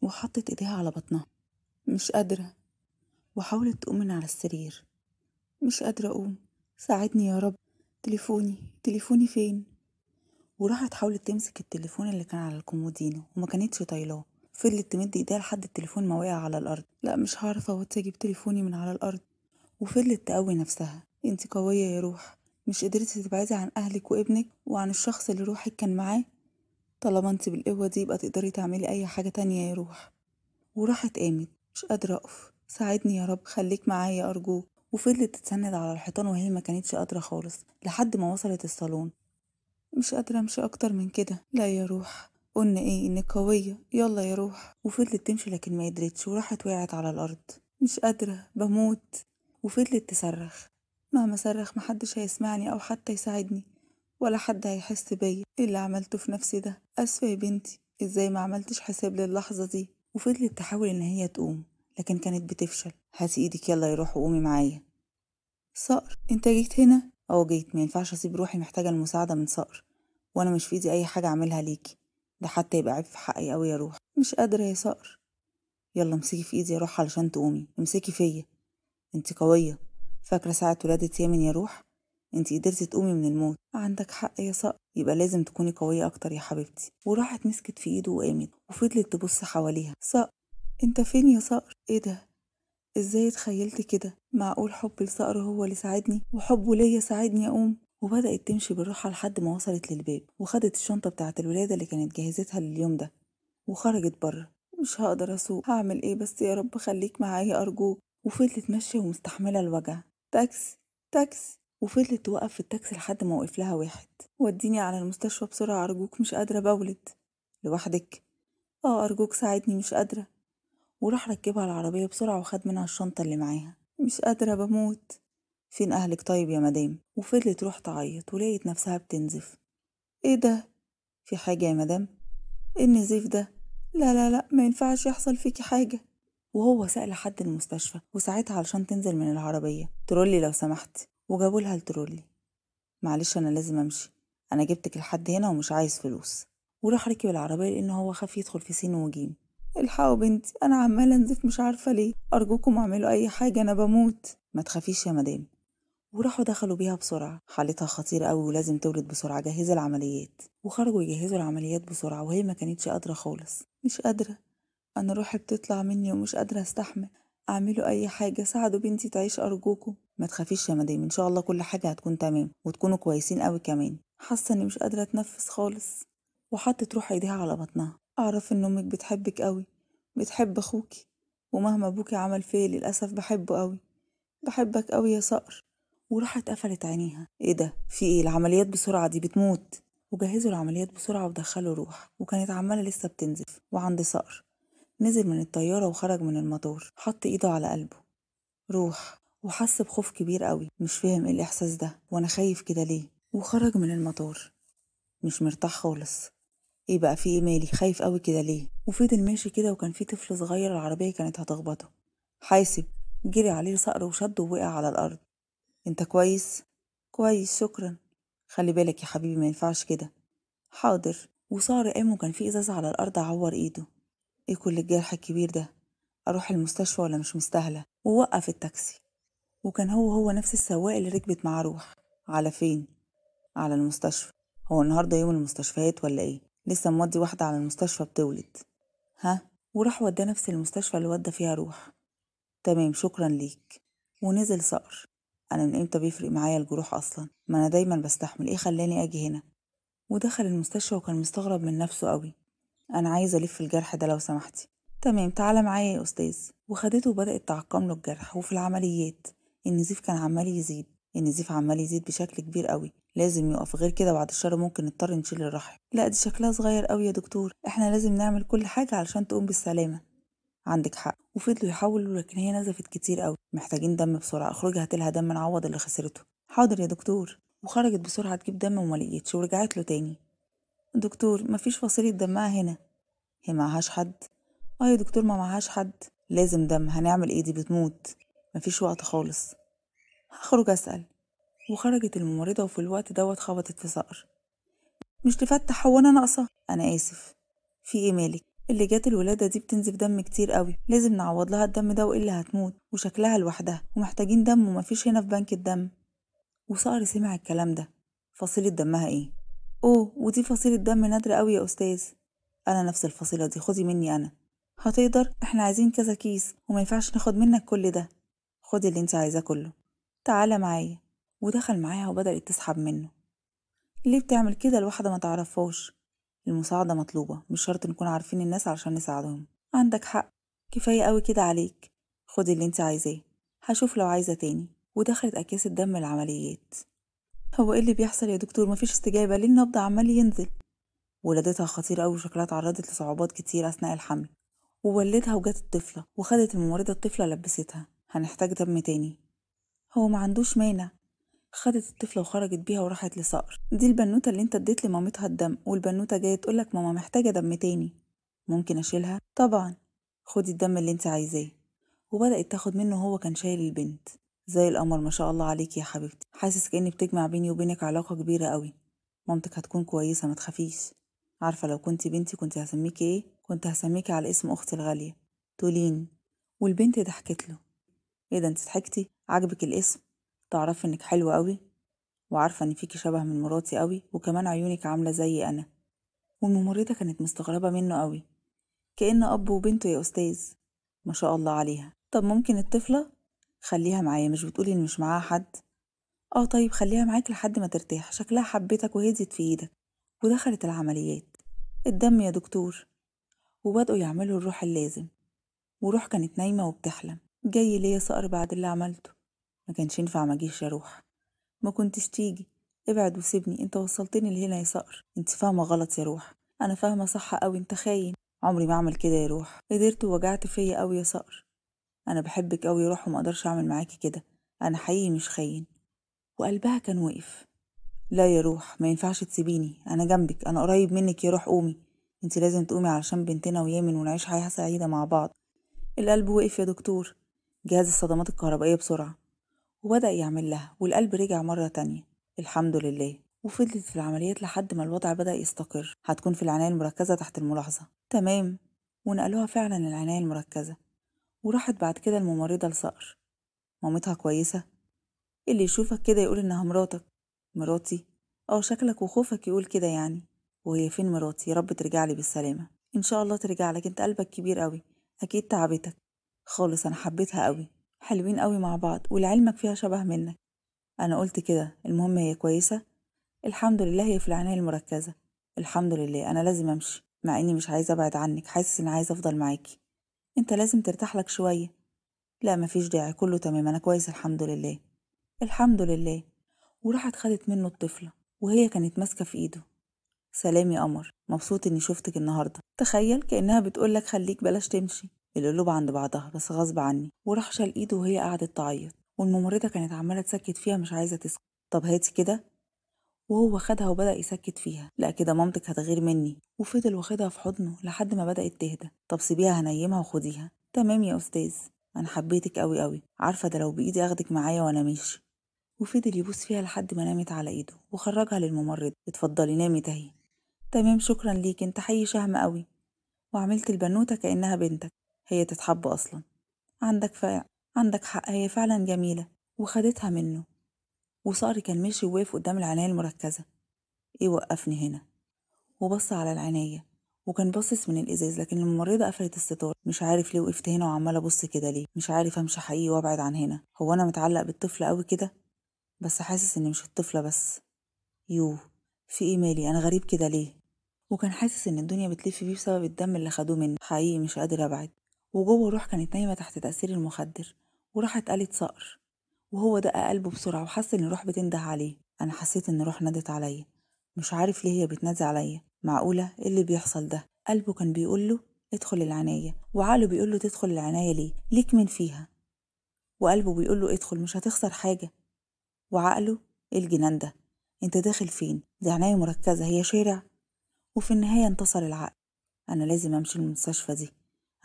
وحطت ايديها على بطنها. مش قادرة. وحاولت تقوم من على السرير. مش قادرة أقوم، ساعدني يا رب، تليفوني، تليفوني فين؟ وراحت حاولت تمسك التليفون اللي كان على الكومودينو وما كانتش طايلاه. فضلت تمد ايديها لحد التليفون ما وقع على الأرض. لا مش هعرف اوطي اجيب تليفوني من على الأرض. وفضلت تقوي نفسها، انت قوية يا روح، مش قدرتي تبعدي عن أهلك وابنك وعن الشخص اللي روحك كان معاه، طالما انت بالقوة دي يبقى تقدري تعملي أي حاجة تانية يا روح. وراحت قامت، مش قادرة أقف، ساعدني يا رب، خليك معايا أرجوك. وفضلت تتسند على الحيطان وهي ما كانتش قادرة خالص لحد ما وصلت الصالون. مش قادرة أمشي أكتر من كده، لا يا روح، قلنا إيه إنك قوية، يلا يا روح. وفضلت تمشي لكن ما قدرتش، وراحت وقعت على الأرض. مش قادرة، بموت. وفضلت تصرخ، مهما صرخ محدش هيسمعني أو حتى يساعدني ولا حد هيحس بيا. إيه اللي عملته في نفسي ده؟ أسفة يا بنتي، إزاي ما عملتش حساب للحظة دي؟ وفضلت تحاول إن هي تقوم لكن كانت بتفشل. هاتي إيدك يلا يا روح وقومي معايا. صقر انت جيت هنا؟ اه جيت، ما ينفعش اسيب روحي، محتاجة المساعدة من صقر، وانا مش في ايدي اي حاجة اعملها ليكي، ده حتى يبقى عيب في حقي اوي يا روح. مش قادرة يا صقر. يلا امسكي في ايدي يا روح علشان تقومي، امسكي فيا، انت قوية. فاكرة ساعة ولادة يامن يا روح؟ انت قدرتي تقومي من الموت. عندك حق يا صقر، يبقى لازم تكوني قوية اكتر يا حبيبتي. وراحت مسكت في ايده وقامت، وفضلت تبص حواليها. صقر انت فين يا صقر؟ ايه ده؟ ازاي اتخيلت كده؟ معقول حب لصقر هو اللي ساعدني وحبه ليا ساعدني اقوم؟ وبدأت تمشي بالراحة لحد ما وصلت للباب، وخدت الشنطة بتاعة الولادة اللي كانت جهزتها لليوم ده وخرجت بره. مش هقدر اسوق، هعمل ايه بس يا رب خليك معايا ارجوك. وفضلت ماشية ومستحملة الوجع. تاكسي تاكسي. وفضلت توقف في التاكسي لحد ما وقف لها واحد. وديني على المستشفى بسرعة ارجوك، مش قادرة بولد. لوحدك؟ اه ارجوك ساعدني، مش قادرة. وراح ركبها العربية بسرعة وخد منها الشنطة اللي معاها. مش قادرة بموت. فين أهلك طيب يا مدام؟ وفضلت تروح تعيط ولقيت نفسها بتنزف. ايه ده؟ في حاجة يا مدام؟ ايه النزيف ده؟ لا لا لا، ما ينفعش يحصل فيكي حاجة. وهو سأل لحد المستشفى وساعتها علشان تنزل من العربية. ترولي لو سمحت. وجابوا لها الترولي. معلش أنا لازم أمشي، أنا جبتك لحد هنا ومش عايز فلوس. وراح ركب العربية لأن هو خاف يدخل في سين وجيم. الحقوا بنتي، أنا عمالة أنزف مش عارفة ليه، أرجوكم اعملوا أي حاجة أنا بموت. ما تخافيش يا مدام. وراحوا دخلوا بيها بسرعة، حالتها خطيرة قوي ولازم تولد بسرعة، جهزي العمليات. وخرجوا يجهزوا العمليات بسرعة وهي ما كانتش قادرة خالص. مش قادرة، أنا روحي بتطلع مني ومش قادرة أستحمل، اعملوا أي حاجة، ساعدوا بنتي تعيش أرجوكم. ما تخافيش يا مدام، إن شاء الله كل حاجة هتكون تمام وتكونوا كويسين قوي كمان. حاسة إني مش قادرة أتنفس خالص. وحطت روح إيديها على بطنها. أعرف إن أمك بتحبك قوي، بتحب أخوكي، ومهما أبوكي عمل فيا للأسف بحبه قوي، بحبك قوي يا صقر. وراحت قفلت عينيها. إيه ده؟ في إيه؟ العمليات بسرعة دي بتموت. وجهزوا العمليات بسرعة ودخلوا روح، وكانت عمالة لسه بتنزف. وعند صقر نزل من الطيارة وخرج من المطار، حط إيده على قلبه. روح. وحس بخوف كبير قوي، مش فاهم إيه الإحساس ده وأنا خايف كده ليه. وخرج من المطار مش مرتاح خالص. ايه بقى في ايه مالي خايف قوي كده ليه؟ وفضل ماشي كده، وكان في طفل صغير العربية كانت هتخبطه. حاسب، جري عليه صقر وشده ووقع على الأرض. انت كويس؟ كويس شكرا. خلي بالك يا حبيبي ما ينفعش كده. حاضر. وصقر قام وكان في ازاز على الأرض عور ايده. ايه كل الجرح الكبير ده؟ اروح المستشفى ولا مش مستاهلة؟ ووقف التاكسي، وكان هو نفس السواق اللي ركبت معاه روح. على فين؟ على المستشفى. هو النهارده يوم المستشفيات ولا ايه؟ لسه مودي واحدة على المستشفى بتولد. ها؟ وراح وداه نفس المستشفى اللي ودى فيها روح. تمام شكرا ليك. ونزل صقر. انا من امتى بيفرق معايا الجروح اصلا؟ ما انا دايما بستحمل، ايه خلاني اجي هنا؟ ودخل المستشفى وكان مستغرب من نفسه قوي. انا عايزه الف الجرح ده لو سمحتي. تمام تعالى معايا يا استاذ. وخدته وبدات تعقم له الجرح. وفي العمليات النزيف كان عمال يزيد، النزيف عمال يزيد بشكل كبير قوي، لازم يقف، غير كده بعد الشر ممكن نضطر نشيل الرحم. لا دي شكلها صغير قوي يا دكتور، احنا لازم نعمل كل حاجه علشان تقوم بالسلامه. عندك حق. وفضلوا يحاولوا لكن هي نزفت كتير قوي، محتاجين دم بسرعه، اخرجي هاتلها دم نعوض اللي خسرته. حاضر يا دكتور. وخرجت بسرعه تجيب دم وما لقيتش، ورجعت له تاني. دكتور مفيش فصيله دمها هنا. هي معهاش حد؟ اه يا دكتور ما معهاش حد، لازم دم، هنعمل ايه دي بتموت، مفيش وقت خالص. هخرج اسال. وخرجت الممرضة، وفي الوقت دوت خبطت في صقر. مش تفتح، هو انا ناقصة؟ انا اسف. في ايه مالك؟ اللي جات الولادة دي بتنزف دم كتير قوي، لازم نعوض لها الدم ده وإلا هتموت، وشكلها لوحدها ومحتاجين دم ومفيش هنا في بنك الدم. وصقر سمع الكلام ده. فصيلة دمها ايه؟ اوه ودي فصيلة دم نادرة قوي يا أستاذ. أنا نفس الفصيلة دي، خدي مني أنا. هتقدر؟ احنا عايزين كذا كيس وما ينفعش ناخد منك كل ده. خدي اللي انت عايزاه كله، تعالى معايا. ودخل معاها وبدأت تسحب منه. ليه بتعمل كده لواحدة ما تعرفهاش؟ المساعدة مطلوبة، مش شرط نكون عارفين الناس علشان نساعدهم. عندك حق، كفاية قوي كده عليك، خدي اللي انت عايزاه، هشوف لو عايزة تاني. ودخلت أكياس الدم العمليات. هو ايه اللي بيحصل يا دكتور؟ مفيش استجابة، ليه النبض عمال ينزل؟ ولادتها خطيرة قوي وشكلها اتعرضت لصعوبات كتير أثناء الحمل. وولدها وجات الطفلة، وخدت الممرضة الطفلة لبستها. هنحتاج دم تاني. هو ما عندوش مانع. خدت الطفلة وخرجت بيها وراحت لصقر. دي البنوتة اللي انت اديت لمامتها الدم، والبنوتة جاية تقولك ماما محتاجة دم تاني. ممكن اشيلها؟ طبعا، خدي الدم اللي انت عايزاه. وبدأت تاخد منه، هو كان شايل البنت زي القمر. ما شاء الله عليك يا حبيبتي، حاسس كأني بتجمع بيني وبينك علاقة كبيرة قوي. مامتك هتكون كويسة ما تخافيش. عارفة لو كنت بنتي كنت هسميكي ايه؟ كنت هسميكي على اسم اختي الغالية تولين. والبنت ضحكت له. ايه ده انت ضحكتي؟ عجبك الاسم؟ تعرفي انك حلوة قوي، وعارفة ان فيكي شبه من مراتي قوي، وكمان عيونك عاملة زي انا. والممرضة كانت مستغربة منه قوي، كأن اب وبنته يا استاذ. ما شاء الله عليها. طب ممكن الطفلة؟ خليها معايا، مش بتقولي ان مش معاها حد؟ اه طيب خليها معاك لحد ما ترتاح، شكلها حبتك وهديت في ايدك. ودخلت العمليات. الدم يا دكتور. وبدأوا يعملوا الروح اللازم. وروح كانت نايمة وبتحلم. جاي ليا صقر بعد اللي عملته؟ ما كانش ينفع ما اجيش يا روح. ما كنتش تيجي، ابعد وسيبني، انت وصلتني لهنا يا صقر. انت فاهمة غلط يا روح. انا فاهمة صح قوي، انت خاين. عمري ما اعمل كده يا روح، قدرت ووجعت فيا قوي يا صقر. انا بحبك قوي يا روح وما اقدرش اعمل معاكي كده، انا حقيقي مش خاين. وقلبها كان وقف. لا يا روح ما ينفعش تسيبيني، انا جنبك، انا قريب منك يا روح، قومي، انت لازم تقومي علشان بنتنا ويامن ونعيش حياة سعيدة مع بعض. القلب وقف يا دكتور. جهاز الصدمات الكهربائية بسرعة. وبدأ يعمل لها، والقلب رجع مرة تانية الحمد لله. وفضلت في العمليات لحد ما الوضع بدأ يستقر. هتكون في العناية المركزة تحت الملاحظة. تمام. ونقلوها فعلا العناية المركزة. وراحت بعد كده الممرضة لصقر. مامتها كويسة؟ اللي يشوفك كده يقول انها مراتك. مراتي؟ اه شكلك وخوفك يقول كده يعني. وهي فين مراتي؟ يا رب ترجع لي بالسلامة. ان شاء الله ترجع لك، انت قلبك كبير قوي، اكيد تعبتك خالص. انا حبيتها قوي، حلوين قوي مع بعض، ولعلمك فيها شبه منك. انا قلت كده. المهم هي كويسة؟ الحمد لله، هي في العناية المركزة. الحمد لله. انا لازم امشي، مع اني مش عايزة ابعد عنك، حاسس اني عايزة افضل معاكي. انت لازم ترتاح لك شوية. لا مفيش داعي، كله تمام، انا كويس الحمد لله. الحمد لله. وراحت خدت منه الطفلة وهي كانت ماسكة في ايده. سلام يا قمر، مبسوط اني شفتك النهاردة. تخيل كأنها بتقولك خليك بلاش تمشي. القلوب عند بعضها بس غصب عني. وراح شال ايده وهي قعدت تعيط، والممرضة كانت عمالة تسكت فيها مش عايزة تسكت. طب هاتي كده. وهو خدها وبدأ يسكت فيها. لا كده مامتك هتغير مني. وفضل واخدها في حضنه لحد ما بدأت تهدى. طب سيبيها هنيمها وخديها. تمام يا أستاذ، أنا حبيتك قوي قوي، عارفة ده لو بإيدي أخدك معايا وأنا ماشي. وفضل يبوس فيها لحد ما نامت على إيده وخرجها للممرض. اتفضلي نامت اهي. تمام شكرا ليك، انت حي شهم قوي، وعملت البنوتة كأنها بنتك، هي تتحب أصلا. عندك حق، هي فعلا جميلة. وخدتها منه. وصقر كان ماشي وواقف قدام العناية المركزة. ايه وقفني هنا؟ وبص على العناية، وكان باصص من الإزاز، لكن الممرضة قفلت الستار. مش عارف ليه وقفت هنا وعمالة أبص كده ليه، مش عارف أمشي حقيقي وأبعد عن هنا. هو أنا متعلق بالطفلة قوي كده؟ بس حاسس إني مش الطفلة بس. يوه في إيه مالي أنا غريب كده ليه؟ وكان حاسس إن الدنيا بتلف بيه بسبب الدم اللي خدوه منه. حقيقي مش قادر أبعد. وجوه روح كانت نايمة تحت تأثير المخدر، وراحت قالت صقر. وهو دق قلبه بسرعة وحس إن روح بتنده عليه. أنا حسيت إن روح نادت عليا، مش عارف ليه هي بتنادي عليا. معقولة إيه اللي بيحصل ده؟ قلبه كان بيقوله ادخل العناية، وعقله بيقوله تدخل العناية ليه؟ ليك من فيها. وقلبه بيقوله ادخل مش هتخسر حاجة، وعقله ايه الجنان ده؟ انت داخل فين؟ دي عناية مركزة، هي شارع. وفي النهاية انتصر العقل. أنا لازم أمشي المستشفى دي،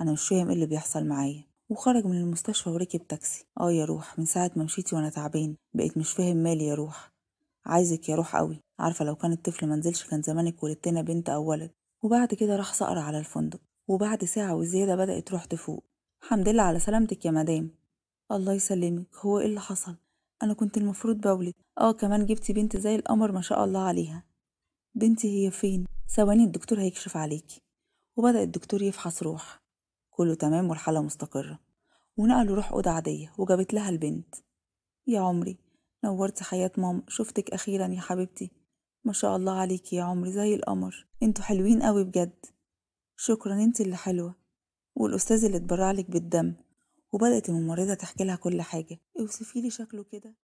أنا مش فاهم ايه اللي بيحصل معايا. وخرج من المستشفى وركب تاكسي. اه يا روح، من ساعة ما مشيتي وانا تعبان، بقيت مش فاهم مالي يا روح. عايزك يا روح قوي، عارفة لو كان الطفل منزلش كان زمانك ولدتنا بنت أو ولد. وبعد كده راح صقر على الفندق، وبعد ساعة وزيادة بدأت روح تفوق. الحمد لله على سلامتك يا مدام. الله يسلمك. هو ايه اللي حصل؟ انا كنت المفروض بولد. كمان جبتي بنت زي القمر ما شاء الله عليها. بنتي هي فين؟ ثواني الدكتور هيكشف عليكي. وبدأ الدكتور يفحص روح، كله تمام والحالة مستقرة. ونقلوا روح أوضة عادية وجابت لها البنت. يا عمري نورتي حياة ماما، شفتك أخيرا يا حبيبتي، ما شاء الله عليكي يا عمري زي القمر، انتوا حلوين قوي بجد. شكرا انت اللي حلوة، والأستاذ اللي اتبرع لك بالدم. وبدأت الممرضة تحكي لها كل حاجة. اوصفي لي شكله كده.